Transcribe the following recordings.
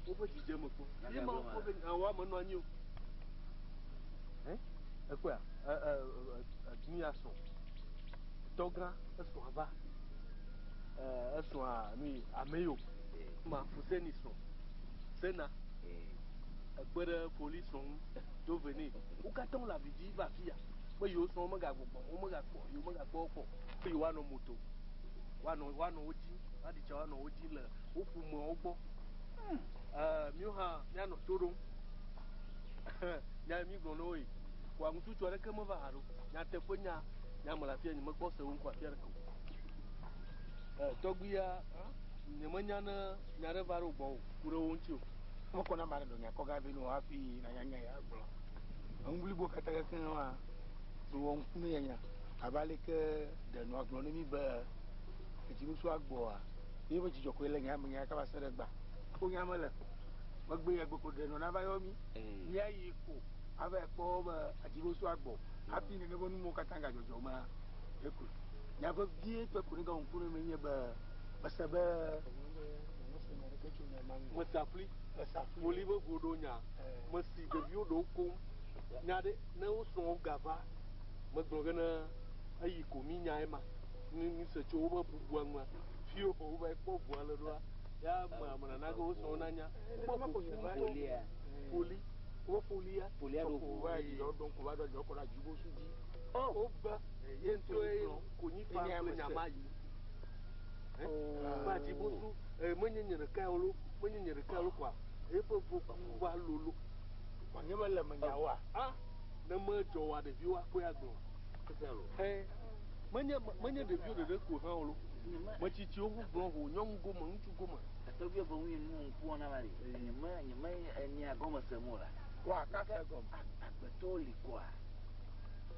Woƒe dzidzeme kpɔ. Ye ma wokpɔ be woame nɔ anyi o. Ekpɔa, dunya srɔ̃. Tɔgã esrɔ̃a va. Esrɔ̃a nu yi ameyo. Ma Fuseni srɔ̃. Sena. Ekpe ɖe poli srɔ̃ ŋu. Do ve nɛ. Wo katã wole avi dzi va afi ya. Be yewo srɔ̃wo megagbɔgbɔ, womegakpɔ, yewo megakpɔ wo kpɔ o. Be yewoanɔ moto. Woanɔ, woanɔ wo dzi, woaɖi tsa woanɔ wo dzi le wo ƒomeawo gbɔ. Míwo hã míanɔ to ɖom. Nya yi mígblɔ na woe. Kɔa ŋutsutsu aɖeke meva haɖe o. Nyateƒe nya, nya me le afia nyemekpɔ se wo ŋkɔ afi aɖeke o. Tɔgbuia, nyemenya ne nya aɖe va ɖo gbɔwò ku ɖe wo ŋuti o. Mekɔ na ame aɖe ɖo nya kɔ gavi nɔ hafi nanya nya ya gblɔ. Enu blibo katã kekeŋ wa, mewɔ ŋku ne nyanya abe aleke ɖe nɔa gblɔ ne mí be edzinutsua gbɔa, míeƒe dzidzɔ koe le nya me nya kaba se ɖe gba. Ko nya mele. Megbe ya gbe ko ɖe nɔ nava yɔ mí. Míayi ko ava kpɔ be adzinutsua gbɔ hafi nene be nuwo katã gadzɔdzɔ ma ekoe. Nya vevie tɔ ko ne gawɔ ŋku ne me nye be mese be Mesafli. Moli be ʋu ɖo nya. Mesi ɖeviwo ɖewo koŋ. Nya ɖe ne wo srɔ̃wo gava megblɔ ge ne eyi ko mi nya ema. Ne mi se tso wobe bubua ŋua fiwo wobe kpɔ ʋua le ɖoa ya me ame nana ge wo srɔ̃wo nanya. Wobe ƒo ƒu Folia. Foli. Wobe folia. Folia ɖo ʋu. Va yi ɖɔ ɖo ko va ɖɔ ɖɔ kɔ ɖe adzibosu dzi. Wobe ye ŋutɔe konyifa kple nyama yi. Ba dzibosu menye nye ɖeka o lo, menye nye ɖeka o lo koa eƒe voku va lolo. Wòanye be le menyawoa? Ah, ne medzɔ wa ɖeviwo akpɔe agblɔ. Menye menye ɖeviwo ɖeɖe ko hã o lo. Metsitsiwo ho gblɔ ho nyɔnu gome, ŋutsu gome. Etɔgbuiwo be ŋu nu ŋku wɔna va ɖi. Nye me nye me enya gɔme se mo la. Wa kaka gɔme. Agbetɔwo li koa.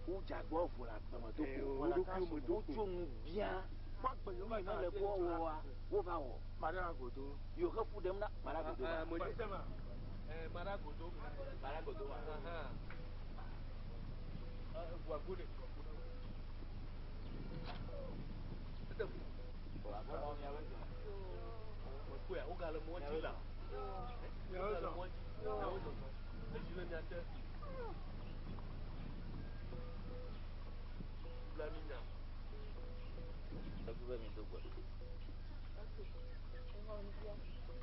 Wodze agbɔ vo le agbe me do ko. Wo ɖokuiwo me do ko. Wotso nu bia. Kpɔ agbe yewo va le kpɔ wɔa, wova wɔ. Maɖe agodo. Yewo he fu ɖem na maɖe agodo. Maɖe agodo. Maɖe agodo wa. Ʋua go ɖe. Ede fu. Mekpɔe, wogale mɔ dzi la. Wogale mɔ dzi. Miawo zɔzɔ. Edzi le mia te. Blanui nya. Tɔgbi be mi do gbe.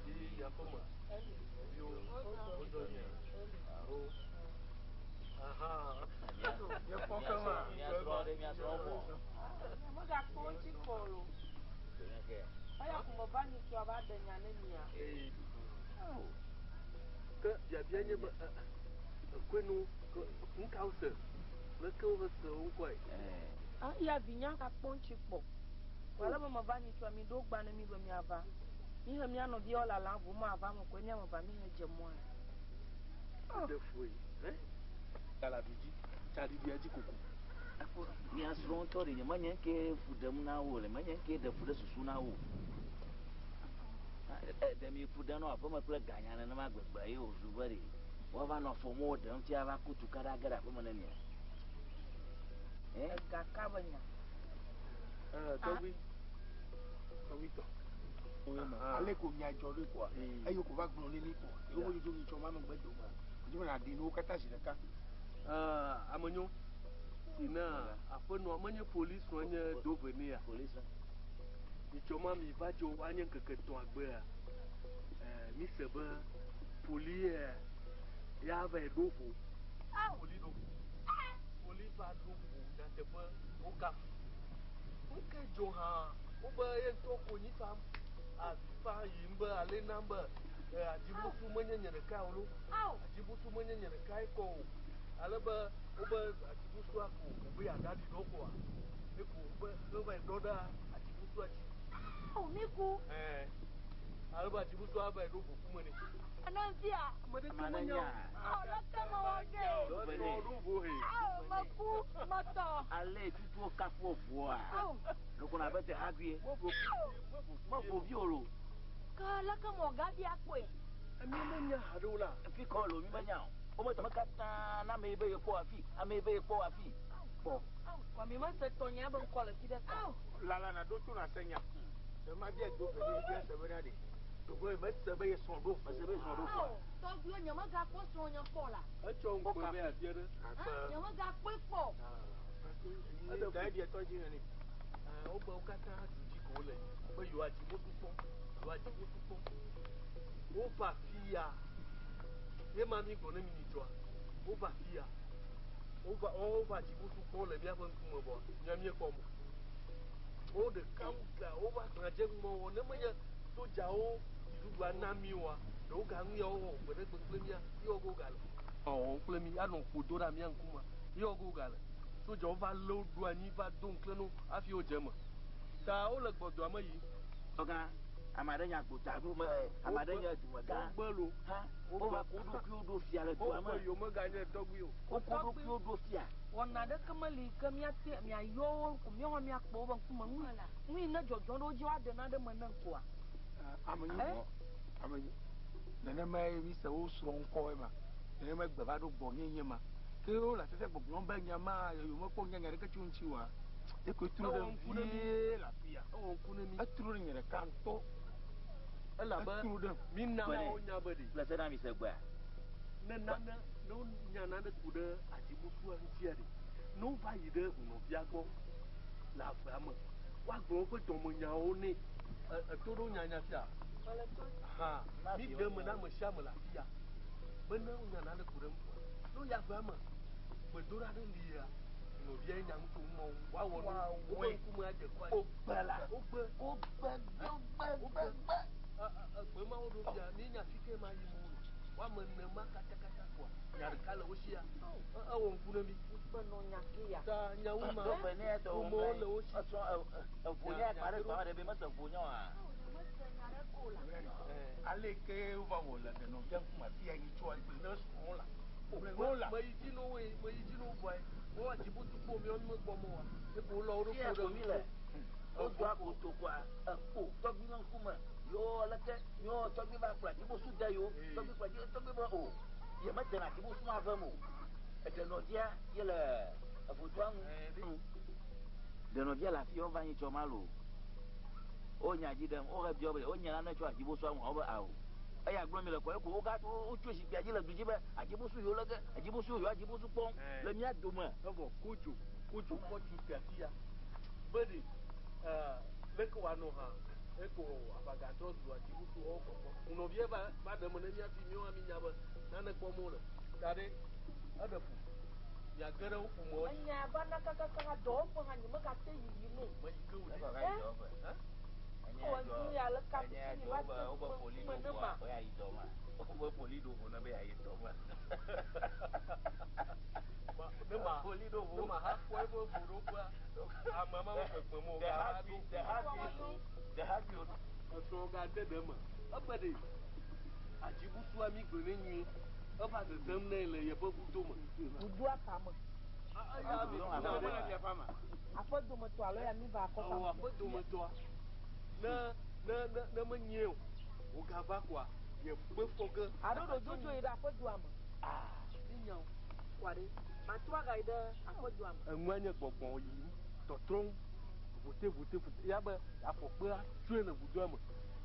Yi aƒeme. Viwo, wozɔ nyuie. Aha. Míekpɔ kema. Míasrɔ̃ ɖe míasrɔ̃ vɔ. Megakpɔ ŋuti kpɔ o. Eya ko meva nyitsɔa va ɖe nya ne mia. Ke biabia nye be ekɔe no nu ka wose leke wohe se wo ŋkɔe. Eya vinya gakpɔ ŋuti kpɔ. Ale be meva nyitsɔa mi ɖo gba ne mi be miava. Mi he mia nɔviawo lalam ʋu ma ava me koe miame va mi he dze mɔa. Ɖe fue. Gala vi dzi tsaɖiɖia dzi koko. Mia srɔ̃ ŋutɔ ɖe nye menye ke fu ɖem na wo le menye ke ɖe fu ɖe susu na wo. Ɖe mi fu ɖe nɔ aƒeme kple ganya nenema gbegbe ye wòzu be ɖe woava nɔ afɔmɔwo ɖem tse ava ku tukaɖa ge ɖe aƒeme ne mia. Ega ka be nya. Tɔgbi. Tɔgbi tɔ. Ale ko mia dzɔ ɖo koa. Eye ko va gblɔ ne mi koa. Yewo me dzodzo nyitsɔ ma megbe dome. Wòdzi be nàɖi nuwo katã zi ɖeka. Amenyo si na aƒenɔa menye polisi srɔ̃ nye dove nea. Polisi. Nyitsɔ ma mi va dzo anye ŋkeke etɔ̃ agbea. Mi se be poli ya va ɖo ʋu. Poli ɖo ʋu. Poli va ɖo ʋu nyateƒe wokafu. Ŋke dzo hã wobe ye ŋutɔ konyi fam avi fa yim be ale nam be adzibusu menye nye ɖeka o lo. Adzibusu menye nye ɖeka kɔ o. Ale be wobe adzibusua ko wobe yeagaɖi ɖɔ koa eko wobe wova yi ɖɔ ɖe adzibusua dzi. Awo mi ku. Ale be adzibusua va yi ɖo ʋu me nɛ. Nɔvia. Ame ɖeke menya o. Awo leke mewɔ ɖe. Ɖɔ ɖo ʋu he. Awo meku metɔ. Ale tutuo kafu ʋua. Loko na be dehaguie. Mevo vi o lo. Ke leke mɔ gavi akpɔe. Mi menya haɖe o la. Fi kɔ lo mi menya o. Wome tɔme katã na ame yi be yekpɔ afi, ame yi be yekpɔ afi. Kpɔ. Kɔ mi mese tɔnya be ŋkɔ le fi ɖeka. Lala na ɖo to na se nya. Ɖe ma bia do ve ne bia se be na ɖe. Ɖogbɔ yi mese be ye srɔ̃ ɖo vo. Mese be ye srɔ̃ ɖo vo. Ao, tɔgbuiwo nye megakpɔ srɔ̃nye kpɔ la. Etsɔ ŋukpe be afia ɖe. Akpe. Nye megakpɔe kpɔ. Eɖe da eɖia tɔ dzi nene. Wogbe wo katã du dzi ko wole be yewoadzi wotu kpɔ, yewoadzi wotu kpɔ. Wova fia. Ye ma mi gblɔ ne mi nyitsɔa. Wova fia. Wova wova dzi wotu kpɔ le míaƒe ŋkume vɔa mía míekpɔ mo. Wo ɖeka wo ga wova gbadze ŋumɔ ne menye sodzawo dziɖuɖua na mi oa, ɖewo ga nu yawo wɔ gbe ɖe gbe kple mía ye wɔ go ga le. Ɔwɔ kple mi anɔ kpo do ɖe mía ŋkume ye wɔ go ga le. Sodzawo va lé wo ɖo anyi va do ŋklẽ no hafi wodze eme. Ta wole gbɔdɔa me yim. Tɔgã, ame aɖe nye agbota ɖo me, ame aɖe nye dumegã. Wogbe lo. Ha, wova ko ɖokuiwo ɖo fia le dua me. Wogbe yomeganye tɔgbi o. Woko ɖokuiwo ɖo fia. Wɔna ɖeke meli ke míate miayɔ wo ko míawo míakpɔ wobe ŋkume. Nu yi ne dzɔdzɔ ɖe wo dzi woaɖe na ɖe me ne ŋkua. Ame nyi. Ame nyi. Nenema ye mi se wo srɔ̃ ŋkɔ ema. Nenema gbe va ɖo gbɔ nye nye ma. Ke wole afia gbɔgblɔm be nya ma yomekpɔ nya nya ɖeke tso ŋuti oa. Eko etro ɖe Ewɔ ŋku ne mi. vie le afia. Ewɔ ŋku ne mi. Etro ɖe nye ɖeka ŋutɔ. Elabe Etro ɖe. mi na Gbɔnɛ. wo nya be ɖe. Kple se na mi se gbea. Ne nane ne wonya nane ku ɖe adzibusua ŋutia ɖe, ne wova yi ɖe hunɔvia gbɔ le avea me, woagblɔ woƒe dɔmenyawo nɛ. Eto ɖo nyanya fia. Ha, mi ɖe me na ame sia ame le afia. Be ne wonya nane ku ɖe ŋua, ne woyi avea me, gbedoɖa ɖe lia, hunɔvia nya nu tso ŋu woawɔ nu, woƒe ŋkume adze kɔ anyi. Wogbe la. Wogbe. Wogbe, wogbe, gbe, gbe. Gbe ma woɖo fia, mi nya fi ke ma yi mo le. Woame ene ma katakata koa, nya ɖeka le wo sia. Ewɔ ŋku ne mi. Ŋukpe nɔ nya ke ya. Ta nyawo ma, Ɖo ƒe ne etɔ wo ƒomewo le wo si. Esrɔ̃ evo nye akpa ɖe gbama ɖe be mese vo nye oa. Mese nya ɖe ko la. Aleke wova wɔ le ɖenɔvia ŋkume afia yi tso agbe ne srɔ̃ la. Wo la. Meyi dzi no woe, meyi dzi no vɔe. Wo adzibutu kpɔ mi, wo megbɔ mo oa. Eko wolɔ wo Fia ɖokui ko ɖe mi le. Wodo akoto koa, ekpo tɔgbi ƒe ŋkume. Yo leke, yo tɔgbi va kplɔ adzibusu de yo. Tɔgbi kplɔ adzi, tɔgbi be o. Ye medena adzibusu ma vem o. Eɖenɔvia ye le evotoa ŋu. Ɖenɔvia le afi wova nyi tsɔ ma lo. Wonya dzi ɖem, wohe biɔ be wonya nane tso adzibusua ŋu, wobe ao. Eya gblɔ mi le kɔ eko woga wotso zikpuia dzi le du dzi be adzibusu yiwo leke, adzibusu yiwo adzibusu kpɔm le mía dome. Evɔ kodzo, kodzo kɔ tsi te afia. Be ɖe, leke wòanɔ hã, eko aʋagatrɔ zu adzibusu wɔwo kpɔkpɔ. Nɔvia va ɖe me ne míafi míawo ami nya be nane kpɔm wole. Ta ɖe, eɖe fu. Miage ɖe wo ƒomewo dzi. Enya va na kakaka dɔwɔƒe hã nye megate yiyi no. Meyi ke wò ɖe. Eƒe va yi dɔwɔƒe. Hã? Enye Wɔ dɔ- nu ya le kapu enye si dɔ va be te wobe poli ŋkume ɖo ne ʋua, ma. woya yi dɔ ma. Wobe poli ɖo ʋu ne be yeayi dɔ ma. Ne ma, Poli ɖo ʋu. ne ma ha kpɔ eƒe ʋuɖoƒea, ame ma me kpekpem o. The happy, the happy, the happy o. Esrɔ̃ gade ɖe eme. Ebe ɖe adzibusua mi gblẽ ne nyuie. Eva zezem nɛ le yeƒe vudo me. Vudoa ka me? Eya mi Aƒe na dome ɖe. Aƒe dometɔ alo ya mi va akɔfa Awɔ me. aƒe dometɔa. Ne ne ne ne menye o, wògava koa, ye gbe fɔ ge. Alo ɖo dzodzo yi ɖe aƒedoa me. Ah, nya o. Kɔa ɖe. Matrɔ agayi ɖe aƒedoa me. Enua nye gbɔgbɔ yiyim, tɔtrɔm, vote vote vote. Ya be afɔkpea tsoe le vudoa me.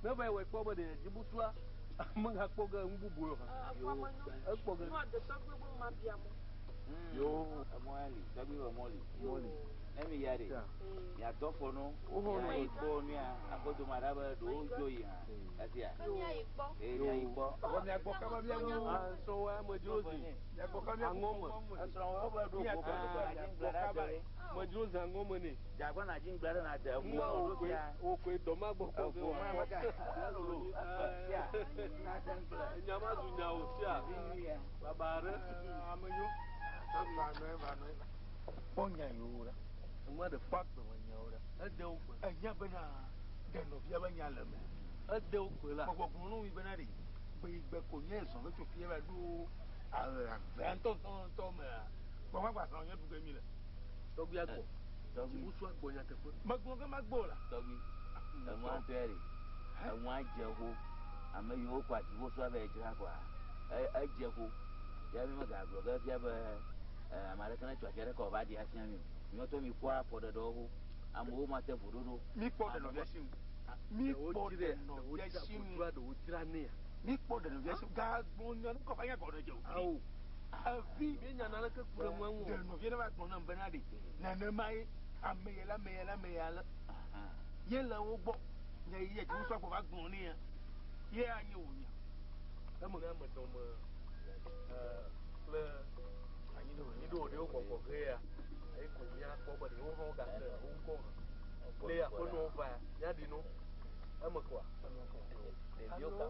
Ne va yi wɔe kpɔ be ɖe dzibusua megakpɔ ge nu bubu o hã. Afɔ me nyo. Ekpɔ ge. Nua detɔgbe be ma bia mo. Yo. Emɔ ya li, tɔgbi be mɔ li. Mɔ li. Ne mi ya ɖe, Ya. miadɔ fɔ no, Woxɔ no. miayi kpɔ nuya, aƒedome aɖe be ɖewo dzo yi hã. Esia. Ke míayi kpɔ. Eye miayi kpɔ. Vɔ miagbɔ kaba miagbɔ. Ah, srɔ̃wɔe amedzro zi. Miagbɔ kaba miagbɔ. Aŋɔ me. Esrɔ̃wò be ɖo ʋu be ɖo na dzi ŋgble ɖe ade ɖe. Medzro zi aŋɔ me nɛ. Dzagbɔ na dzi ŋgble ɖe na de eʋu Nua ɖo wòkoe, fia. wòkoe dɔ ma gbɔ kpɔ ge Eʋu ma wòakpɔ. mega elolo efe fia. Na de ŋgble. Nya ma zu nya o fia. Vi nyuia. Baba ɖe. Ame nyo. Va nɔe, va nɔe. Kpɔ nya yiwo ɖa. Enua ɖe Kpɔ agbe me nyawo ɖa. Ede wo gbe. Enya bena ɖe nɔvia be nya le eme. Ede wo gbe la. Gbɔgbɔ nu yi bena ɖe gbe yi gbe ko nye zɔn tso fie va ɖo avea ŋutɔ ŋutɔ ŋutɔ mea. Gbɔgbɔ gba srɔ̃ nye ɖu ge mi le. Tɔgbia gbɔ. Tɔgbi. Dzibusua gbɔ nyateƒe. Megblɔ ge magbɔ la. Tɔgbi. Enua ŋutɔ ya ɖe. Enua dze xo. Ame yiwo kɔ adzibusua va yi dzra kɔa, edze xo. Ya mi megagblɔ ge fia be, ame aɖeke ne tso afi aɖeke wòava ɖi afia mi o. Míawo ŋutɔ mi kpɔa afɔɖeɖewo xo. Amewo mate ŋu ɖoɖo. Mi kpɔ ɖe nɔvia si ŋu. Mi Ɖewo kpɔ dzrae, ɖe ɖewo nɔvia dzra si nu. vodua ɖewo dzra nɛa. Mi kpɔ ɖe nɔvia si nu. Gagblɔ nya ne kɔfa nya gɔme dze o. Awo. Evi. Mi nya naneke ku ɖe nua ŋu o. Ɖe nɔvia ne va gblɔ nam bena ɖe nenema ye ame ya le ame ya le ame ya le. Ye le wo gbɔ. Nye yi atsibosu gbɔ va gblɔ nɛ ya. Ye anye wò nya. Eme ne ame dɔme kple anyiɖo ɖewo gbɔgbɔ ge ya. Eye ko míakpɔ be ɖewo hã wogase wo ŋkɔ hã. Le aƒenɔwo va míaɖi no. Eme koa? Ɖeviwo ka.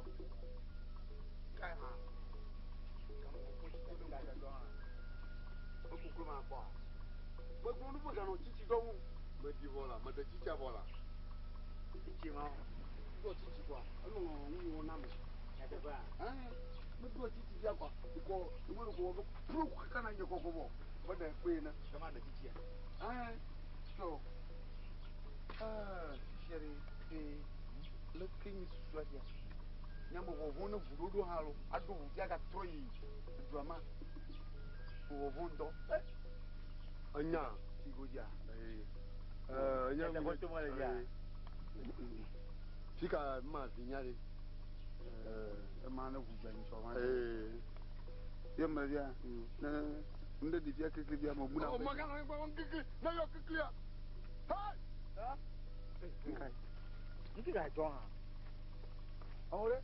Megblɔ nu be ganɔ tsitsi dɔ ŋu. Meɖi vɔ la, meɖe tsitsia vɔ la. Tsitsi ma. Ɖɔ tsitsi kɔa, enɔ ŋu wɔ na me. Nyateƒea? Ɛɛ, meɖɔ tsitsi fia kɔa, kɔ ŋu ɖe kɔ wɔ be pro kaka na nye kɔkɔ vɔ. Meɖe kpe na. Kama ɖe tsitsia? Ɛɛ, tsɔ. Ɛɛ, fifia ɖe, ee, leke nyi susua fia? Nyame vɔvɔ̃ ne ʋuɖoɖo hã lo, aɖo ʋu fia gatrɔ yi dua ma. Vɔvɔ̃ ŋutɔ. Enya. Tsigodzia. Ee. Ɛɛ, enya Nyateƒe to mele fia. Fika ma vi nya ɖe. Ema ne ʋu dza nyitsɔ ma. Ee. Ye me fia. Ne ŋɖe ɖi fia kekle fia me buna. Ɔ magana ne gbɔ kekle, ne yɔ keklea. Hai! Ha? Nkai. Ŋuti ga dzɔ hã. Awo ɖe.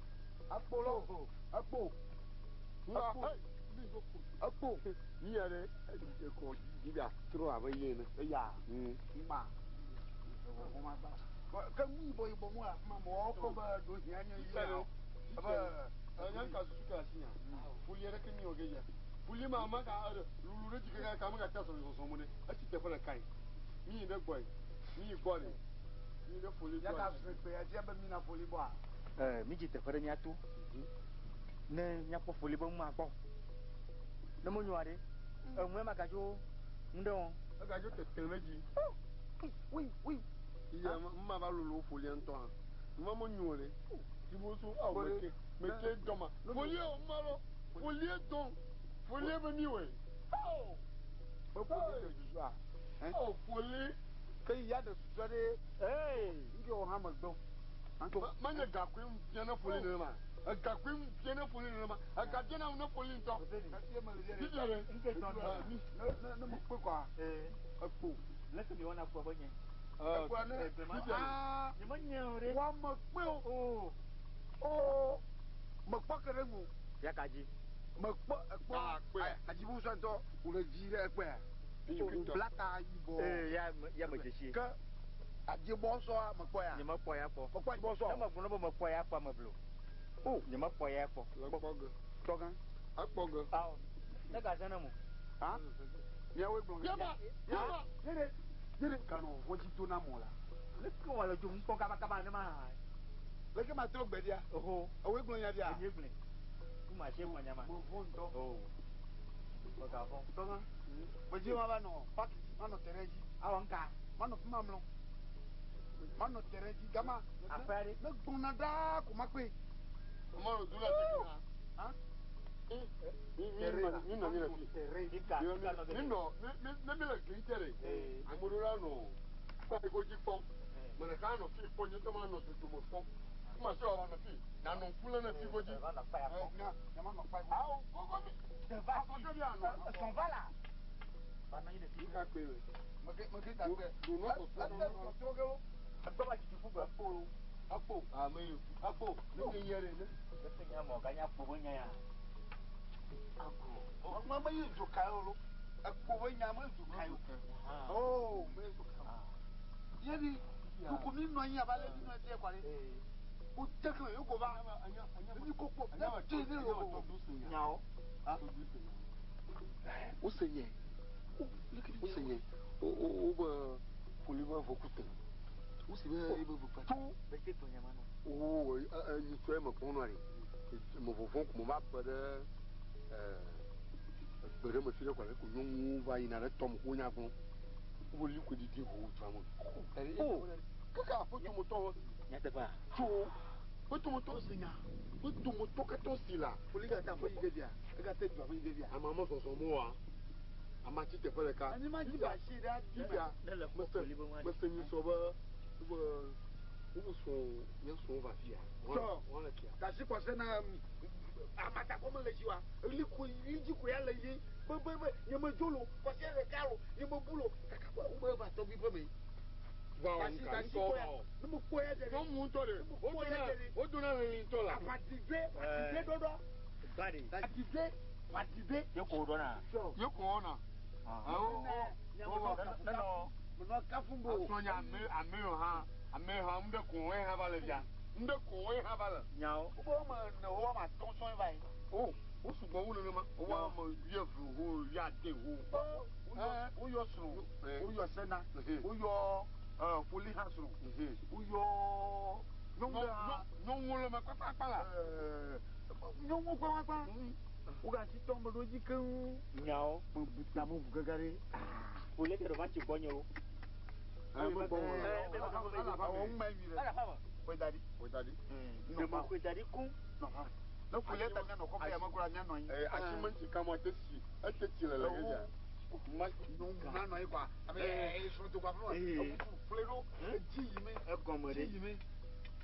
Akpo lɔ. Akpo. Akpo. Akpo. Ni ya ɖe ekɔ dzi ga trɔ abe ye ene. Eya. Ma. Ke nu yibɔ yibɔ mu afi ma mɔ kɔ be ɖo hiã nye yi ya. Abe enya ka susu ka asi nya. Foli ɖe ke mi wɔ ge ya. Foli ma ma ka lulu ɖe dzi kaka ka me ka ta sɔsɔ sɔsɔ mo ne. Etsi teƒe ɖeka yi. Mi yi ɖe gbɔe. Mi yi gbɔ ɖe. Mi yi ɖe foli Ya gbɔ. ka sue kpe ya fia be mi na foli bɔa. Mi dzi teƒe ɖe míato. Ne míakpɔ foli be ŋu akpɔ. Ne menyo aɖe, eŋue ma gadzo ŋu ɖe wɔm. Egadzo tete ɖe dzi. Ui ui. Iya ma va lolo folia ŋutɔ hã. Ma menyo ɖe. Tsibosu awo meke meke dɔma. Folie o ma lɔ. Folie dɔn. Folie be mi wɔe. Be foli ɖe susua. Ɔ folie. Ke ya ɖe susua ɖe. Ee. Ŋke wɔ hã megbe. Manye gakoe fia ne foli nenema. Egakoe fia ne foli nenema. Ega fia na ne foli ŋutɔ. Fifia ɖe. Ŋke dɔn dɔn. Ne ne ne mekpe kɔa. Ekpo. Leke mi wɔna kpɔ be nye. Ekpoa ne. Fifia ɖe. Aa. Nye menye o ɖe. Wa mekpe o. O. O. Mekpɔ ke ɖe ŋu. Ya ka dzi. Mekpɔ ekpɔ. Ah, kpea. Adzibusu ŋutɔ wòle dzi ɖe ekpea. Wòbla ta yibɔ. Ee ya me ya me dzesi. Ke adzibɔsɔa mekpɔ ya. Nye mekpɔ ya kpɔ. Mekpɔ adzibɔsɔ. Ne megblɔ be mekpɔ ya kpɔ ame blo. O. Nye mekpɔ ya kpɔ. Le kpɔ ge. Tɔgã. Akpɔ ge. Awo. Ne gaze ne mo. Ha? Miawoe gblɔ. Yaba. Yaba. Yere. Yere ganɔ vɔdzi do na mɔ la. Leke wɔ le dzo ŋu kpɔ kabakaba ne ma. Leke ma trɔ gbe ɖia? Oho. Ewoe gblɔ nya ɖia? Enye gblɔe. Kuma se gblɔ nya ma. Mevɔ̃ ŋutɔ. O. Megavɔ̃. Tɔgã. Medzi ma va nɔ paki dzi, manɔ terrain dzi. Awɔ ŋka. Manɔ fi ma mlɔ. Manɔ terrain dzi gama. Aƒe aɖe. Ne gbɔna ɖaa ko makpe. Ọmọ rẹ dúró àti kìnnà. Ha? Mi nɔ anyi le fi. Terrain. Ika ika nɔ Mi nɔ mi ne mi le gli tɛ ɖe. Ee. Ame ɖewo la nɔ kpa yi godzi kpɔm. Me ɖeka nɔ fi kpɔ nye ŋutɔ ma nɔ dodome kpɔm. Kuma se wòava nɔ fi. Nanɔ ŋku lé ne fi godzi. Va nɔ kpa ya kpɔ. Nya nya manɔ kpa yi. Awo gogo mi. Deva Afɔ ke bi anɔ. Sɔn va la. Va nɔ anyi le fi. Ika kpe me. Meke meke ta kpe. Do nɔ tɔtɔ. Ete tɔtrɔ ke lo. Egbɔ va dzidzi ƒu gbe. Akpo. Akpo. Ame yi akpo ne ke yɛ ɖe ne. Leke nya mɔ ganya kpo be nya ya. Ma me yi zo ka yo lo. Ekpo be nya me zo ka yo. Oh, me zo ka. Yeri kuku mi nɔ anyi abe ale mi nɔ anyi kɔ ɖe. Wo te ke yo ko va. Mi ko kpɔ. Ne te ne lo. Nyawo. Wose nye. Wose nye. O o be foli be vɔkute. Wose be ebe vɔkute. Tu. Bete gblɔ nya ma nɔ. O nyitsɔ me kpɔm nɔ ɖe. Me vɔvɔm ko me va be ɖe egbe ɖe me fi ɖe kɔ ale ko nyɔnuwo va yina ɖe tɔme ko nya gblɔm. Wo li ko didi ho dua me. O. Kaka aƒetomotɔ Nyateƒea. tso ƒetomotɔ si nya. Ƒetomotɔ katã si la. Foli ka ta fo yi ɖevia. Ega te dua fo yi ɖevia. Ama me zɔzɔm oa. Ama tsi teƒe ɖeka. Anyi ma dzi ba si ɖe adi. Fifia Ne le mese foli be ŋua. mese nyitsɔ be be Wo srɔ̃ nye srɔ̃ va fia. Tɔ. Wɔn le fia. Gasi kɔsɛ na amatakɔ me le dzi wa. Eli ko yi dzi ko ya le yi. Be be be nye me dzo lo. Kɔsɛ ɖeka lo. Nye me bu lo. Kaka be wo be va tɔgbi ƒe me. Va o Gasi nka gasi ŋutɔ ko va ya. o. Ne me kpɔ ya ɖe. Nyɔnu ŋutɔ ɖe. Ne me kpɔ ya ɖe. Wo dona le ŋutɔ la. Aʋadigbe adigbe ɖɔɖɔ. Gbade. Adigbe adigbe. Ye ko dɔna. Sɔ. Ye ko wɔna. Awo Menɔ Nɔnɔ. menɔ kafu bo. Asrɔ̃ nye ame ame yɔ hã ame hã ŋɖe ko wɔe hã va le fia. Ŋɖe ko wɔe hã va le. Nyawo. Wo be me ne wo ma tɔn sɔn va yi. O wo sugbɔ wu nenema. Wo ame wuieve ho wuiade ho. Woyɔ srɔ̃, woyɔ sena, woyɔ foli hã srɔ̃, woyɔ nyɔnu ɖe hã. Nyɔnuwo le me kpakpakpa la. Nyɔnuwo kpakpakpa. Wogasi tɔ me ɖo dzi keŋ. Nyawo. Mebu ta me ʋu gege ɖe. Wòle ke ɖe va tsi gbɔ nye o. Ɛ me gbɔ wɔ la. Awɔ ŋu ma yi ɖe. Ala fa ma. Ƒe da ɖi. O da ɖi. Ɖe ma ƒe da ɖi kum. Nɔ fa. Ne foli ta mianɔ kɔfɛ ya me kura mianɔ anyi. Ɛ asi me ŋuti kama te si ete tsi le le ge dza. Ma Nyɔnu nanɔ anyi kɔa. Ame srɔ̃ to kɔa fún wa. Ebubu fle ɖo. Edzi yi me. Egɔme Dzi ɖe. yi me.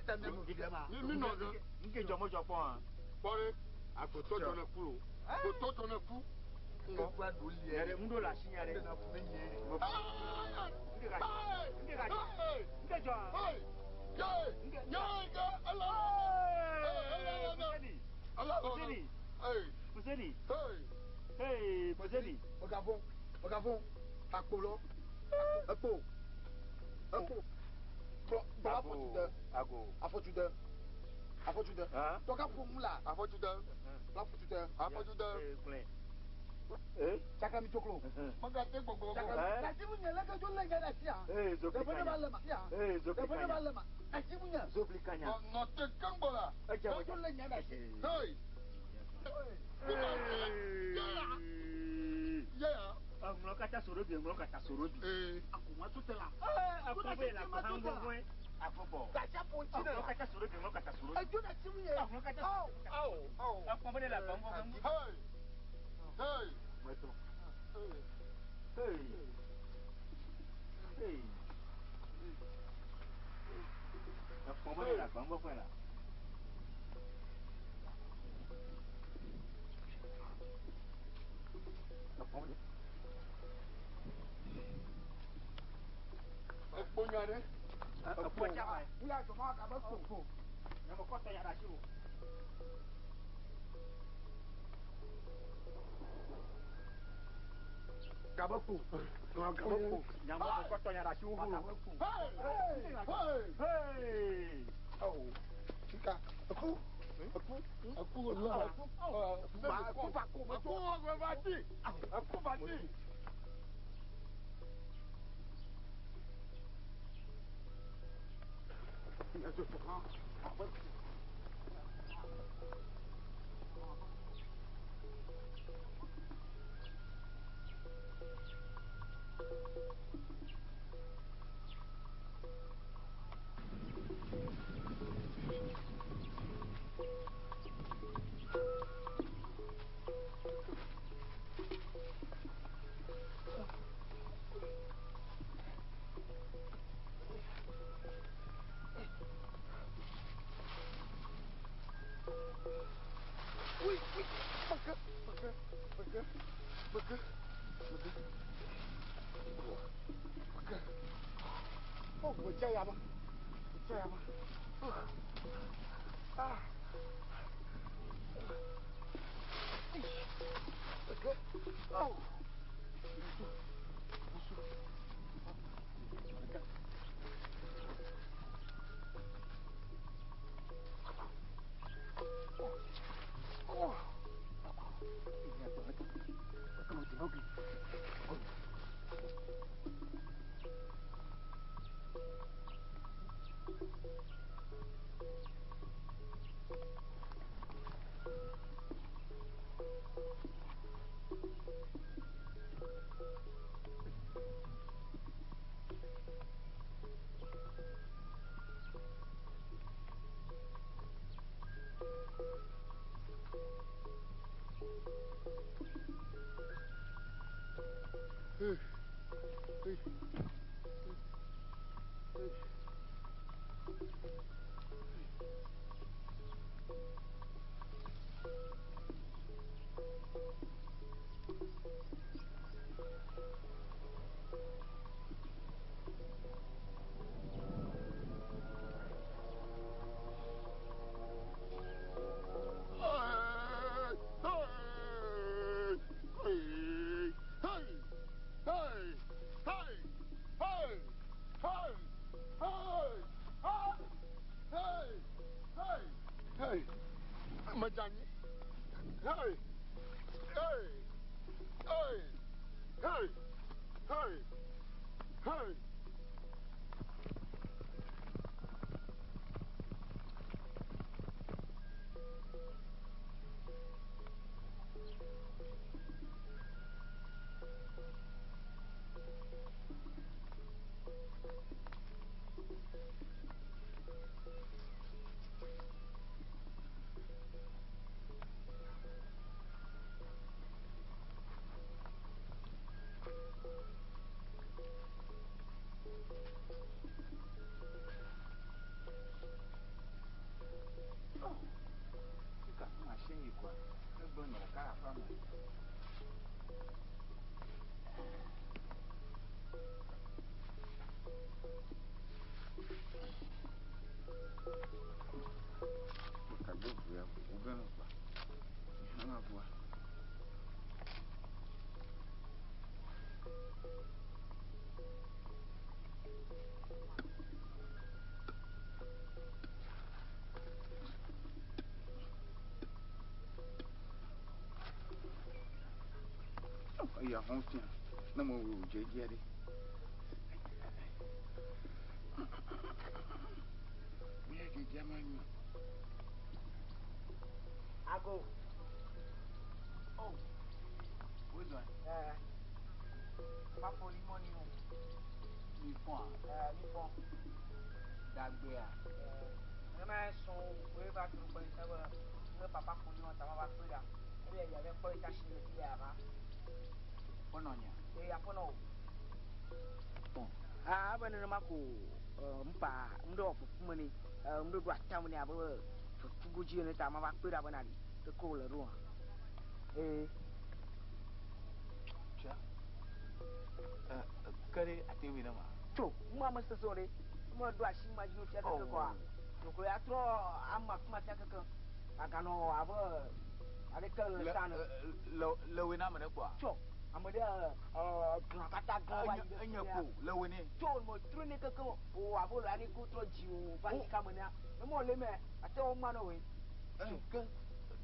Ta mianɔ vi ɖe ma. mi mi nɔ ge. Nke dzɔ medzɔ kpɔ hã. Kpɔ ɖe agbetɔ dzɔ ne ku o. Agbetɔ dzɔ ne ku. Ekua ɖo liɛ. Nya ɖe ŋu ɖo le asi nya ɖe. Ena fu ne nye. Nke ka nke ka nke dzɔ hã. Hey! Ye! Ye! Ye! Ala! Fuseni. Ala! Fuseni. Hey! Fuseni. Hey! Hey Fuseni. Megavɔ̃, megavɔ̃, akpo lɔ, ekpo, ekpo, kplɔ, kplɔ afɔtu de, Ago. afɔtu de, afɔtu de. Hã? Tɔka ƒo ŋu la, Afɔtu de. kplɔ afɔtu de. Afɔtu de. Ee kplɔe. Ee. Tsakami tsoklo. Megate gbɔgbɔ. Tsakami. Eh? Asi mu nye leke dzo lé nye ɖe asia. Ee zopli Ɖevi ne va kanya. lé ma sia. Ee zopli Ɖevi ne va kanya. lé ma. Asi mu nye. Zopli kanya. Nɔ te keŋ gbɔ la. Edze Dzo lé nye ɖe asi. Hey! Ye ya. Eŋlɔ katã soro bi eŋlɔ katã soro bi. Ee. Akoma tó tẹ la. Ee akɔbɛ la akɔ hã ŋgɔŋgɔe. Akɔbɔ. Gasi aƒo ŋuti Eŋlɔ ne. katã soro bi eŋlɔ katã soro bi. Edzo ɖe asi mu nye. Eŋlɔ katã. Awo. Awo. Akɔbɛ la akɔ ŋgɔŋgɔe. Hey! Hey! Mɛtɔ. Hey. Hey. Akɔbɛ la akɔ ŋgɔŋgɔe la. Akɔbɛ. Ekpo nya ɖe. Ekpo dza. Wuya zɔmɔ kabe kpo. Nyame kɔtɔ ya ɖe asi o. Kabe kpo. Kabe kpo. Nyame kɔtɔ ya ɖe asi o. Hey! Hey! Hey. Awo. Sika. Eku. Eku. Eku la. Eku. Eku va ko Eku wɔ va ti. Eku va ti. Oui, oui. Meke, meke, meke, meke, meke. Meke. Oh,我这样吧，我这样吧。啊。哎，meke. Oh. Meke. Oh. Hey! Hey! Hey! Medze anyi. Hey! Hey! Hey! Hey! Hey! Hey! Eya hɔn fia ne me wò dze dzia ɖe. Mía dze dzia ma nyo. Ago. Oh. Wozɔ. Ɛɛ. Papa foli mɔni o. Mi fɔn. Ɛɛ mi fɔn. Dagbea. Ɛɛ ne ma sɔn o ye ba turu kpɛ ebe ne papa foli wɔn tama ba kpe ɖa. Ebe ya bɛ kpɔ ita si le fi ya va. Kpɔnɔ nya. Ee aƒenɔ o. Aa ebe nenema ko ŋpa ŋɖe wɔ fufu me ne ŋɖe ɖo atam ne abe fufu godzi ene ta ma va kpe ɖa bena ɖi keke wòle ɖo hã. Ee. Tsa. Ke ɖe ate ŋui ne ma. Tso mu ame sese o ɖe me ɖo asi ma dzi no fia keke kɔa. Ɖeko ya trɔ ame afi ma fia keke. Aganɔ abe aleke le ta ne. Le le woe na ame ɖe kpɔa. Tso ame ɖe glã katã glã va yi ɖe. Enye ko le woe ne. Tso me trɔ ne keke o abe le ani ko trɔ dzi o va yi kame nea. Ne mo le me ate wo ma ne woe. Ke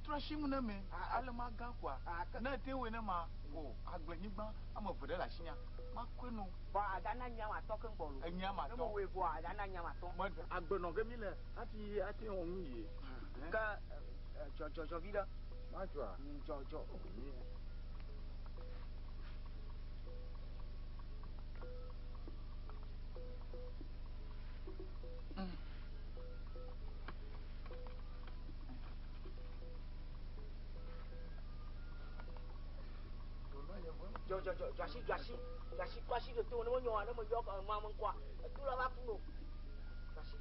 trɔ asi ŋu ne me ale ma gã kɔa. Ne te woe ne ma o agblenyigba ame eve ɖe le asi nya. Makɔe no. Bɔn ada na nya ma tɔ keŋ gbɔ lo. Enya ma tɔ. Ne mo woe vɔa ada na nya ma tɔ. Me agbenɔ ge mi le hafi ate wɔ nu yie. Ke dzɔ dzɔ dzɔ vi ɖe. Ma dzɔa. Dzɔ dzɔ. Dzɔ dzɔ dzɔ dzɔ asi dzɔ asi dzɔ asi kɔ asi ɖe to ne menyɔ ne meyɔ ema me ŋkɔa eto la va fu no dzɔ asi.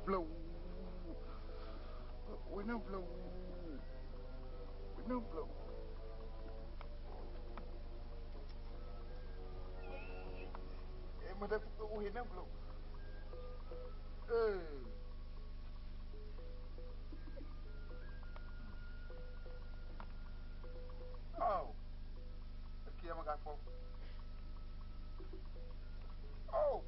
Blow. We no blow. We no blow. Eh, mother, we no blow. Eh. Oh. Okay, I'm gonna go. Oh.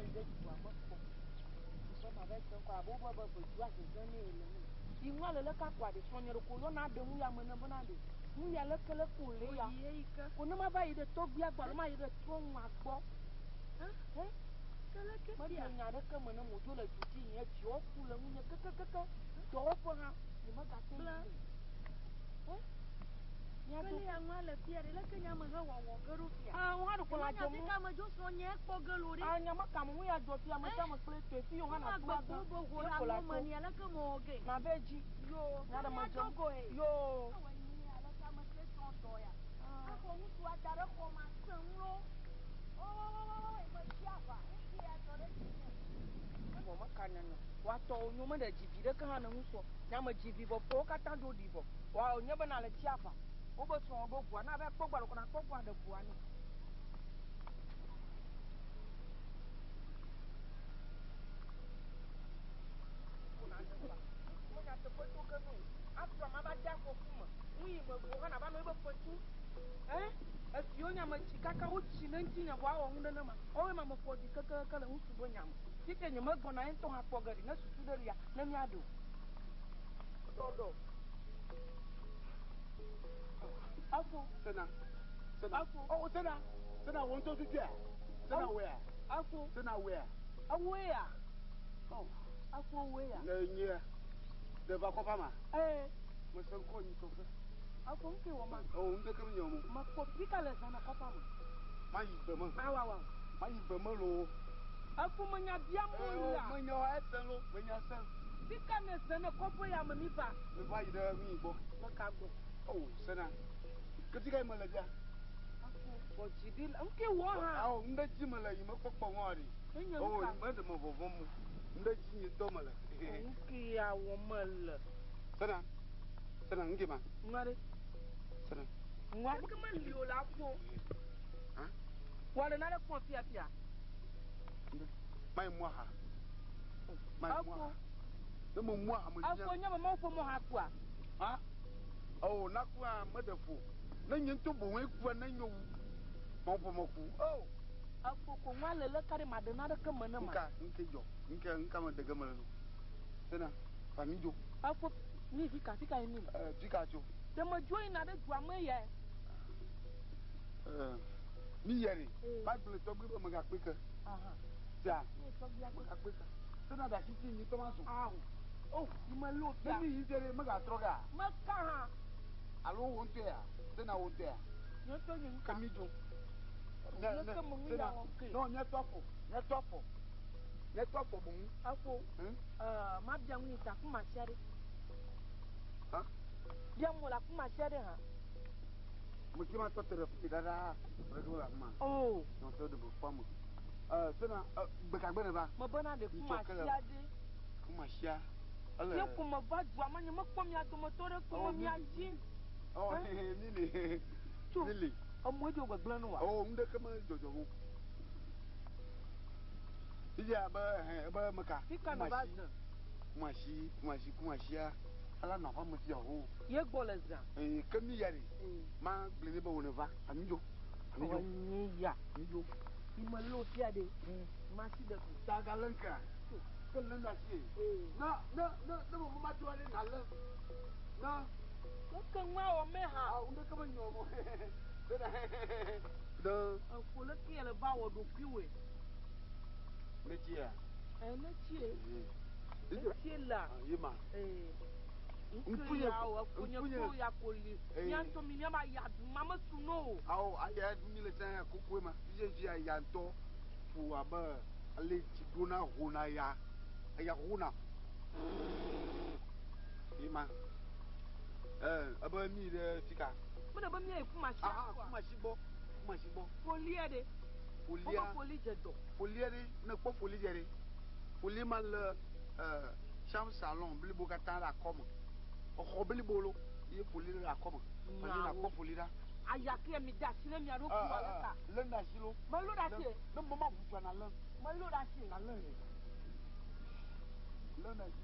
yi ɖe dua me kpɔ. Be ma va yi se ŋkɔ abe wobe be ʋedua zeze nɛ le ne. Yi nua le leke akɔa ɖe srɔ̃nye ɖeko yɔna ɖe nu ya me ne bena ɖe nu ya leke leke wòle ya. Yi eyi ke. Ko ne mava yi ɖe tɔgbuia gbɔ alo mayi ɖe trɔ̃nua gbɔ. Hẽ? Ke leke Meɖe fia? nya ɖeke me ne modzo le du dzi nye dziwo ku le ŋunye kekekeke. Dɔwɔƒe hã nyemegate ŋu Kple yi o. Hẽ? Míado Kele ya ŋua le fia ɖe leke nya me he wɔwɔ ge ɖo fia. Ah, wo hã ɖeko Nye la menya dzɔ fi mu. ka me dzo srɔ̃nye kpɔ ge lo ɖe. Ah, nye meka me ŋu ya dzɔ fia me sia me kple tɔe fi yewo hã Ne nàto magbe agã. ko be ho Ye ɖe ko la amewo me to. nia leke mewɔ ge. Mave dzi. Yo, Nya ɖe ke medzɔ. míado goe. Yo. Ewɔ nyuie aleke ame ke srɔ̃ dɔ ya. Axɔ ŋutsu ada ɖe xɔ ma sẽ ŋu lo. Wo metsi aʋa. Ŋutsu ya dzɔ ɖe dzinye. Vɔ meka nyanya. Woatɔwo nyo meɖe dzi vi ɖeke hã ne ŋu sɔ. Nya me dzi vi vɔ ƒowo katã ɖo ɖi vɔ. Wa nye bena le tsi aʋa. Wobe srɔ̃ ɖo ʋua na va kpɔ gbɔ ɖeko nakpɔ gbɔ aɖe ʋua nɛ. Menya teƒe to ge no. Afɔ ma va de afɔku me. Nu yi me ʋu hã nava nɔ ebe fetu. Ɛ? Eviwo nya me tsi kaka wotsi ne ŋutinye vɔ awɔ nu nenema. Woawoe ma me ƒo ɖi kekeke le ŋutsu be nya me. Fifia nye megbɔna ye ŋutɔ hã kpɔ ge ɖi ne susu ɖe lia ne míaɖe o. Ɖɔɖɔ. Afo. Sena. Sena. Afo. Oh, Sena. Sena wo ŋutɔ tutuia? Sena woea? Afo. Sena woea? Ewoe ya. Oh. Afo woe ya. Ne nye ɖe va kɔƒea ma? Ee. Mese ŋkɔ nyi tɔ ke. Afo ŋke wɔ ma. Oh, ŋdeke mi nye mo. Mekpɔ fika le zã na kɔƒea me. Mayi gbe me. Awa wa. Mayi gbe me loo. Afo menya bia mo Eh, la. menya wa ese lo. Menya se. Fika ne zã ne kɔƒe ya me mi va. Mi va yi ɖe mi gbɔ. Meka gbɔ. Oh, Sena. Ke fika yi me le bia? Afo bɔ dzi ɖi le ŋke wɔ hã. Awo ŋɖe dzi me le yi me kpɔkpɔ ŋɔ ɖi. Enye Oh, ŋka. me ɖe me vɔvɔm mo. Ŋɖe dzi nye ŋutɔ me le. Ŋke ya wɔ me le. Sena. Sena ŋke ma. Ŋua ɖe. Sena. Ŋua ɖe ke meli o le afo. Hã? Wɔ ɖe nane kpɔ fiafia. Mayi mu aha. Mayi mu aha. Afo. Ne me mu aha me Afo nye me mawu ƒe mɔ hã kua. Ha? Oh, nakua meɖe ƒo. Ne nye ŋutɔ boŋue kua ne nyo wu. Mawu ƒe mɔ ku. Oh. Afo ko ŋua le leke ɖe ma ɖe naneke me ne ma. Ŋka ŋke dzɔ. Ŋke ŋka me ɖe ge me le lo. Sena, va mi dzo. Afo mi fika fika yi mi. Fika tso. Ɖe me dzo yina ɖe dua me ya. Mi yɛ ɖe. Ee. Ma gblẽ tɔgbi be megakpe ke. Aha. Sia. Mi tɔgbia gbe. Megakpe ke. Sena ɖe asi ti nyi tɔ ma sùn. Awo. Oh, Mi me lo ne fia. mi yi fia ɖe megatrɔ gea? Meka hã. Alo wo ŋutɔe ya? Sena wo ŋutɔe ya? Nye ŋutɔ nye ŋka. Ke mi dzo. Leke me nu ya wɔ ke? No, míatɔ afɔ. Míatɔ afɔ. Míatɔ afɔ boŋ. Afo. Hmm? Ma bia ŋu yi ta kuma sia ɖe. Ha? Bia mo la kuma sia ɖe hã. Me ke ma tɔ te ɖe fi ɖaɖa. Ɖe ke le afi ma. Oh. Nyɔtɔ ɖe be fɔ me. Sena, gbekagbe ne va. Me bena ɖe kuma Ŋtsɔ ke le- sia ɖe. Kuma sia. Ele. Ye ko me va dua me nye mekpɔ mia dometɔ ɖe ko Oh, me mia mi- dzi. Oh, Hein? mi le. Tso. Mi le. Emɔe dzo gbegblẽ no wa. Oh, ŋɖeke me dzɔdzɔ o. Fifia be hɛ be meka. Fika ne va zã. Kuma si, kuma si, kuma sia. Ala nɔ aƒe me fia o. Ye gbɔ le zã. Ee, ke mi ya ɖe. Ee. Ma gblẽ ne be wo ne va. Ami dzo. Ami dzo. Nye ya. Ami dzo. Mi me lo fia ɖe. Ma si ɖe ko. Taga le ŋkea. Ke le nu asi ye. Ee. Ne ne ne ne mo ma to ale na le. Ne. Ke ŋua wɔ me hã. Ah, ŋɖeke me nyɔ mo. Sena. Ne. Efo le ke le va wɔ ɖokuiwoe. Ne tsia. Ɛ ne tsie. Ee. Ne tsie la. Ah, ye ma. Ee. Ŋkunye- Ŋku ya o, efunye ŋkunye- ko ya ko li. Ee. Mía ŋutɔ mi míava yi adu ma me su no o. Awo aya mi le tsã ya kokoe ma. Fifia fia ya ŋutɔ ƒo abe ale tsi ɖona hona ya. Eya hona. Ye ma. Ebe mi ɖe fika. Mene be mía yi kuma si Aha, akɔa. kuma si gbɔ. Kuma si gbɔ. Folia ɖe. Folia. Wobe foli dze dɔ. Folia ɖe, ne kpɔ foli dze ɖe. Foli ma le chambre salon blibo katã le akɔme. Exɔ blibo lo ye foli le akɔme. Foli na kpɔ foli ɖa. Aya ke mi de asi ne mia ɖokui wɔ le ta. Lé ɖe asi lo. Melo ɖe asi. Ne mo ma ʋu tua na lé. Melo ɖe asi. Na lé. Lé ɖe asi.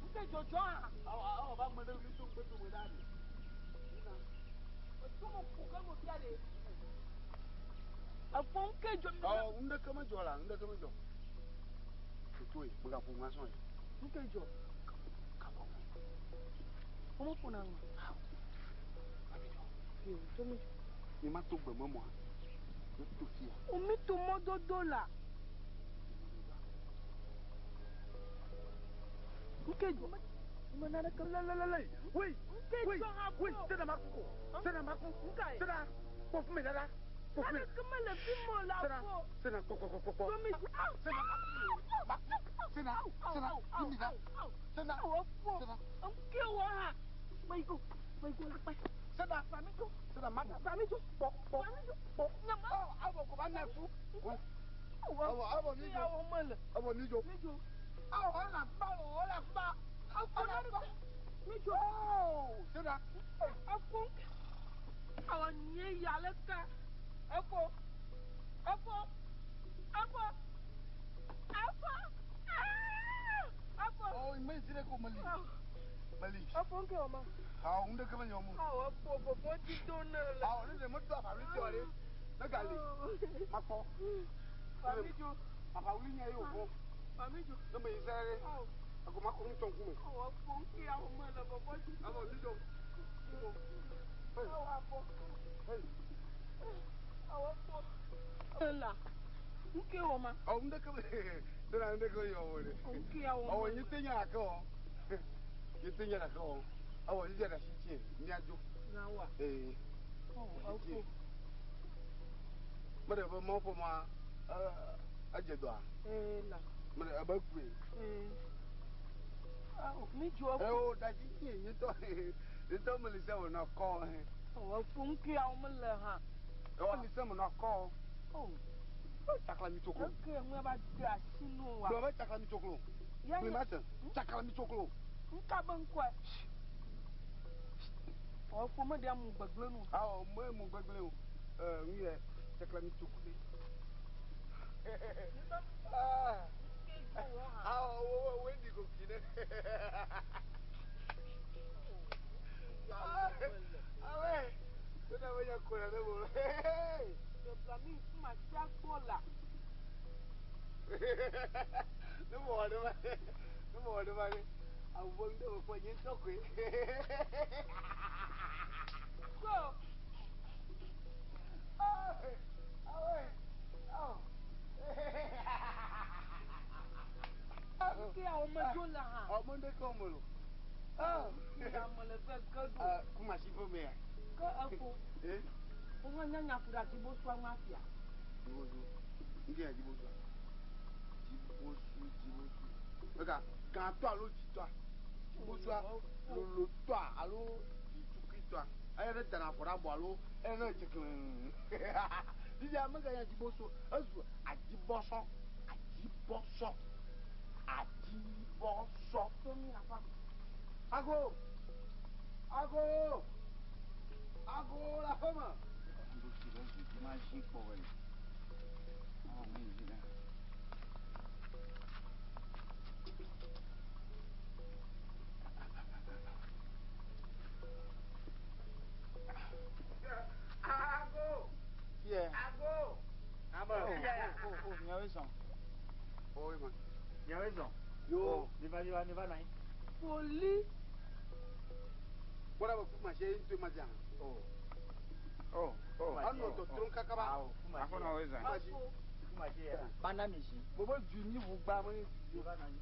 Ŋke dzɔdzɔ hã. Awɔ awɔ ba ame ɖe wuli to ŋgbe to me ɖa ɖe. Eto mo ƒo ke mo fia ɖe. Efo ŋke dzɔ. Ɔ ŋɖeke medzɔ la, ŋɖeke medzɔ. Toto ye, megaƒo nu azɔ ye. Ŋke dzɔ. Gaƒo nu. Womeƒona nu. Ee, to mi. Mi ma to gbe me mɔa. Mi to fia. O mi to mɔdodo la. Ŋke dzɔ. Me naneke. Lelelele. Wei. Ŋke Wei. dzɔ hã Wei. po. Sena ma ku ko. Sena ma ku. Ŋka ye. Sena. Kpɔ fún mi dada. Kpɔ fún mi. Naneke mele fi mɔ la Sena. po. Sena kpɔ kpɔ kpɔ kpɔ. To mi. Aw. Sena. Ma ku. Sena. Sena. Fún mi da. Sena. Aw po. Sena. Ŋke wɔ hã. Meyigo. Meyigo la kpɛ. Sena. Fami dzo. Sena ma ku. Fami dzo. Kpɔ kpɔ. Fami dzo. Kpɔ. Nyama. Ɔ awɔ ko ba na fu. Awɔ. Awɔ awɔ mi dzo. Awɔ mele. Awɔ mi dzo. Mi dzo. Awɔ ɔna gba wɔ ɔna gba. Afɔ naneke. Mi dzo. Oo sena. Afɔ. Awɔ nye ya le ka. Efo. Efo. Efo. Efo. Aa! Efo. Ɔ me si ɖe ko meli. Meli. Efo ŋke wɔ ma. Awɔ ŋɖeke me nyɔ mu. Awɔ efo vɔvɔ dzi do ne le. Awɔ ne ɖe medo aʋawli tɔ ɖe. Ne gali. Makpɔ. Fami dzo. Aʋawli nye ye wòvɔ. Fami dzo. Ne me yi sɛ ɖe. Awɔ. Ako makɔ ŋutɔ ŋkume. Awɔ efo ŋke awɔ mele vɔvɔ dzi. Awɔ mi dzo. Awɔ afɔ. Hey. Awɔ efo. Ela. Ŋke wɔ ma. Ɔ ŋɖeke me. Sena ŋɖeke me nyɔ mu ɖe. Ŋke awɔ Ɔwɔ mele. nye te nya ɖeke o. Nye te nya ɖeke o. Awɔ nye ɖe asi tsie. Míadzo. Nyawoa. Ee. Ɔ efo. Meɖe be mɔ ƒe mɔa edze dɔa. Ela. Meɖe ebe kue. Ee. Awɔ mi dzo efo. Ewo ɖe asi tsie nye tɔ. Nye tɔ meli se wònɔ kɔ. Awɔ efo ŋke awɔ mele hã. Ewɔ li se menɔ kɔ. O. Tsakla mi tsoklo. Eke ŋue va de asi nu wa. Gblɔ be tsakla mi tsoklo. Ya Gblɔe nye. ma se. Tsakla mi tsoklo. Ŋka be ŋkɔe. Ɔ efo me ɖe amu gbegblẽ nu. Awɔ me mu gbegblẽ o. Ee nu yɛ tsakla mi tsoklo. Awɔ wo wo wo ɖi koki ne. Awɛ. Sena be nya ko le ne mo. Ɖebla mi kuma sia gbɔ la. Ne mo wɔ ɖe ma ɖe. Ne mo wɔ ɖe ma ɖe. Awu be ŋɖe me kpɔ nye ŋutɔ koe. Go. Awɛ. Awɔ. Ŋke awɔ me dzo le hã. Ɔ me ŋɖeke wɔm o. Ŋke ame le ve ge ɖo. Kuma si ƒe mea. Ke efo. Ee. Woƒe nyanya ku ɖe atibosu ŋu afia. Dzibosu. Ŋke ya dzibosu. Dzibosu dzibosu. Ega gãtɔ alo dzitɔa. Dzibosua lolotɔa alo dzitukuitɔa. Eya ɖe tana afɔ ɖe abɔ alo eya ɖe tsekle. Fifia meganya dzibosu ezu adzibɔsɔ. Adzibɔsɔ. Adzibɔsɔ. To mi afa. Ago. Ago. Ago le aƒeme. Ago. Yeah. Ago. Oh, oh, oh, miawoe zɔn. Oh, ema. Miawoe zɔn. Yo. Mi va mi va mi va nɔ anyi. Poli. Kpɔɖa be kuma si ŋutɔe ma dza. Oh. Oh, oh. Anɔ tɔtrɔm kakaba. Awo kuma si. Aƒenɔ woe zɔn. Kuma si. Kuma si ya. Bana mi si. Mo be du nyi ʋu gba me. Mi va nɔ anyi.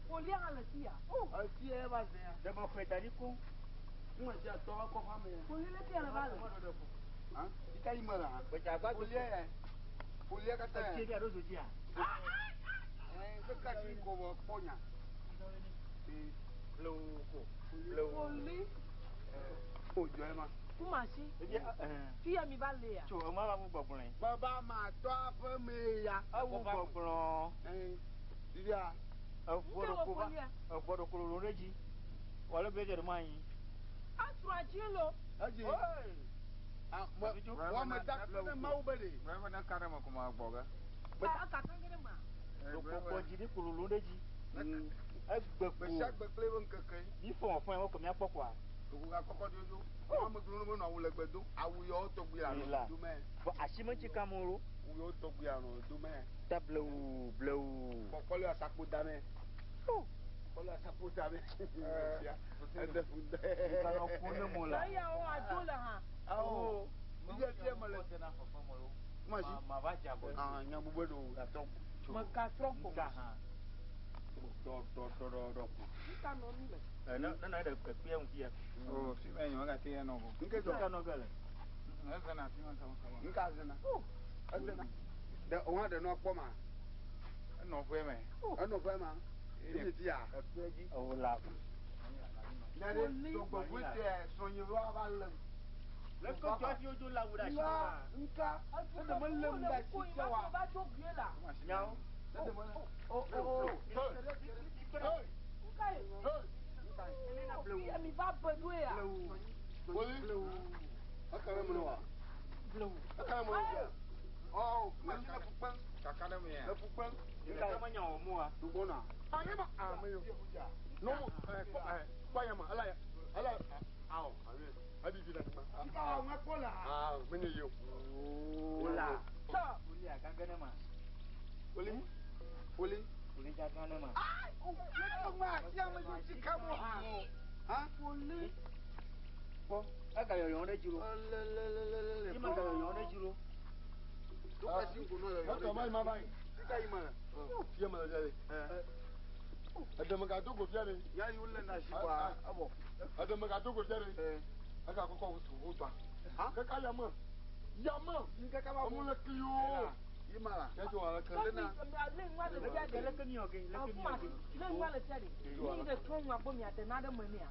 Poli hã le fi ya. O. Eti ye va zẽ ya. Ɖe me xɔe da ɖi koŋ. Kuma si atɔ va kɔ fa me ya. Poli le fi ya le va le. Han? Ika yi me la. Gbedza gba Folia ya. Folia katã Etsi ya. ɖe alo zodzia. Ɛɛ keka si ko bɔ kpɔ nya. Ee. Blewu ko. Blewu. Poli. O jɔ ye ma. Kuma si. Ebi ɛɛ. Fi ya mi va le ya. Tso ema va wu gbɔgblɔe. Baba ma tɔ aƒe me ya. Ewu gbɔgblɔ. Ɛɛ. Fifia. Eʋɔ Ŋke ɖe wɔ ko va. folia. Eʋɔ ɖe ko lolo ɖe dzi. Wòle be dze ɖe mo anyi. Asrɔ̃ adzi lo. Edzi. Ah, mo wɔ me da kpe ne Mawu be ɖe. Gblɔe be ne ka ɖe me ko ma gbɔ ge. Eka kan ge ɖe mea. Ɖokpɔkpɔ dzi ɖi ko lolo ɖe dzi. Egbe ko. Gbe sia gbe kple eƒe ŋkeke. Mi fɔ fɔ yɛ ko miakpɔ koa. Dogo ga kɔkɔ dodo. Ame gblɔ ne nɔ awu legbe do. Awu yɔ tɔgbi la nɔ do mɛ. Fɔ asi me tsi kam o. Awu yɔ tɔgbi la nɔ do mɛ. Ta blewu blewu. Kɔkɔ le asakpo da mɛ. Kɔkɔ le asakpo da mɛ. Ɛdɛ fun dɛ. Ìkànnì kún ne mo la. Eya wo adzo le hã. Awo. Iye fie me le. Kuma si. Ma va dze agɔ. Ah, nya bubue do atrɔ. Megatrɔ gbɔ. Nka hã. Dɔ dɔ dɔ dɔ dɔ. Nka nɔ mi me. Ɛ ne ne ɖe ekpea ŋu fia. O fi mɛ nyɔ gate yɛ nɔ o. Nke Nka zɔ. nɔ ge le. Ezena fi ma kama kama. Nka zena. Ezena. Ɖe òun aɖe nɔ kpɔ ma. Enɔ ƒe me. Enɔ ƒe ma. Eyi ti ya. Ekpe dzi. O la. Ne ɖe dɔgbɔvue tɛ srɔ̃nyewo ava lem. Le ko tɔ fi wodzo la wu ɖe asi Nka nka. Ne ɖe melem ɖe asi tia wa. Va dzo gue la. Nyawo. Ne ɖe mele. O o o. Nka ye. Fi mi va be ɖoe ya. Woli. Aka ɖe me wa. Aka ɖe me wa. Ɔ masi le fukpɛm. Kaka ɖe me ya. Le fukpɛm. Nka ma nya wɔ mua. Dugbɔna. Anyama ame yo. No ɛ kɔ ɛ kɔ ayama ala ya ala awɔ abi bi na ma. Nka wa ŋa kpɔ la. Aa menye ye o. O la. Tɔ. Wòli agagã ne ma. Oli. Oli. Wòli gagã ne ma. Ne to ŋa asi ame dzo tsi ka mo ha. Ha? Wòli. Kpɔ. Ega yɔyɔ ɖe dzi lo. Lelelelele. Ima ga yɔyɔ ɖe dzi lo. To kasi ŋgo nɔ yɔyɔ Mɔtɔ ma yi ma ba yi. Sika yi ma la. Fia me le fia de. Ɛdɛmɛ ka do go fia de. Ya yi wole na si kɔa abɔ. Ɛdɛmɛ ka do go fia de. Eka kɔkɔ wotu wotɔa. Ha? Kaka yamɛ. Yamɛ. Nkaka ba Ɔmu le kli o. Yi ma la. Kɛtɔ wa le kɛ. Tɔgbi le ŋua le fia de. Leke mi wɔ ke. Leke mi wɔ ke. Le ŋua le fia de. Mi ɖe trɔ ŋua gbɔ mia ɖe na ɖe me nea.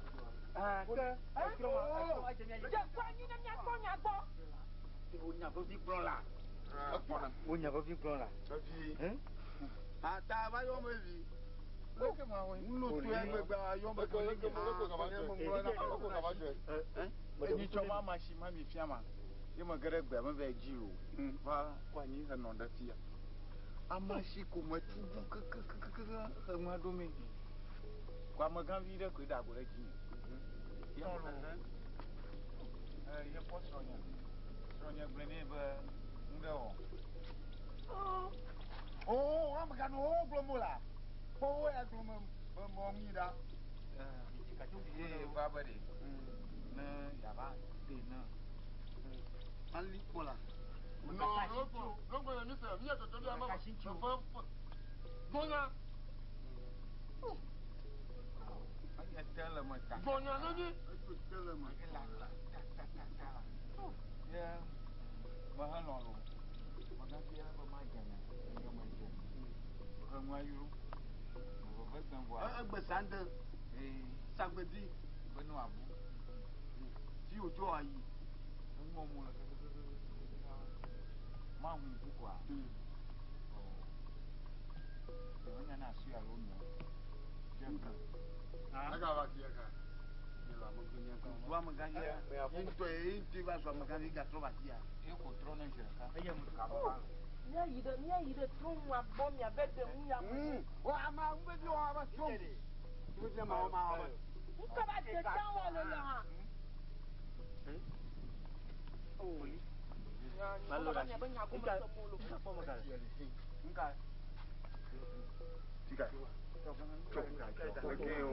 Ah ke. Etrɔ ma etrɔ ma dze mia dzi. Dze kɔ anyi ne miakpɔ mia gbɔ. Wo nya vevi gblɔ la. Ekpɔna. Wo nya vevi gblɔ la. Vevi. Hɛn? Ata va yɔ me vi. Leke ma wɔ. Ŋlo to ya gbegbe ayɔ me. Leke leke leke kaba jɛ. Leke kaba jɛ. Enyi tsɔ ma ma si ma mi fia ma. Ye me ge ɖe gbea me va dzi o. Va kɔ anyi henɔ ɖe fia. Amasi ko me tubu kekekeke heŋua ɖo me. Ko amegãvi ɖe koe ɖe ago ɖe dzinye. Ye ɛ ye kpɔ srɔ̃nye. Srɔ̃nye gblɔe nɛ be nu ɖe wɔ. Oo, ame wo gblɔ mo la. Kpɔ wo ya gblɔ me me mɔ ŋui ɖa. Ye va be ɖe ne yava de ne. Ali kpɔ la. Non, loko loko le mi sɛ mi yɛ tɔtɔ bi ama ma. Fɛn fɛn. Gbɔnya. Eye te le me ta. Gbɔnya ne mi. Eto te le me. La ta ta ta ta ta la. Ye mehelɔ̃ lo. Megafia be madze me. Ye medze. Heŋua yro. Meveve sem vɔa. Egbe sande. Ee. Sagbedi. Be ne wòabu. Fi wòtsɔ ayi. Eŋɔ mo le kekekeke. Mahu ŋku koa. Ɔ. Ɖe menya ne asi alo nɔ. Dze ŋgɔ. Aka va ti aka. Wo amegãvi ya. Ye ŋutɔ ye ŋutɔ va zu amegãvi gatrɔ va fia. Ye ko trɔ ne zi ɖeka. Eye mu Kaba va. Míayi ɖe míayi ɖe trɔ ŋua gbɔ miave ɖe ŋu ya me. Wo ama ŋu vevi wɔ aba tso. Ŋu vevi ma wɔ ma wɔ. Nka va dze tsã wɔ le le hã. Malo Nka ɖe miabe asi. nya gome Nka se mo lo. nka kpɔ me ga le. Nka. Tika.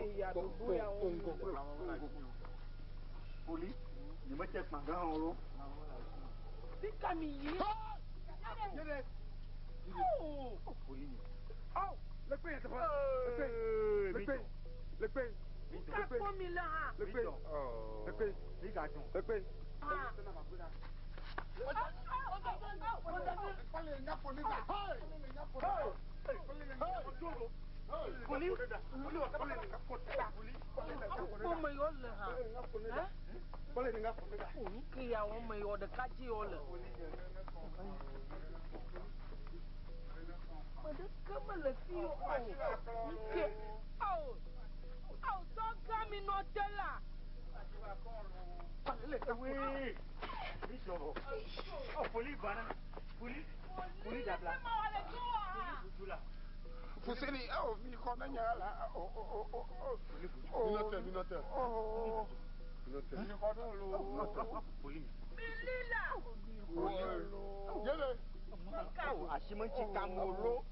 Eya ɖoɖo ya wo. Poli. Nye me tse kpã gã hã o lo. Fika mi yi. Ye ɖe. Oo. Poli nye. Aw. Le kpe yɛ teƒe. Le kpe. Le kpe. Le kpe. Nka kpɔ mi le hã. Le kpe. Le kpe. Mi ga dùn. Le kpe. Hã. Poli. Poli wɔ kaba kaba kɔ ta. Poli. Kpɔ me yɔ le hã. Hã? O nke ya wɔ me yɔ ɖeka dzi yɔ le. Ame ɖeke mele fi o. Nke. Awo. Awo tɔgã mi nɔ te la. Wee. Mi sɔ bɔ. Ɔ poli gbana. Poli. Poli dabila. Ma wɔ le do wa hã. Butu la. Fuseni, awo mi xɔ ne nya la. O o o o o. Minɔtɛ minɔtɛ. O. Yele. Asi me ŋuti kam o lo.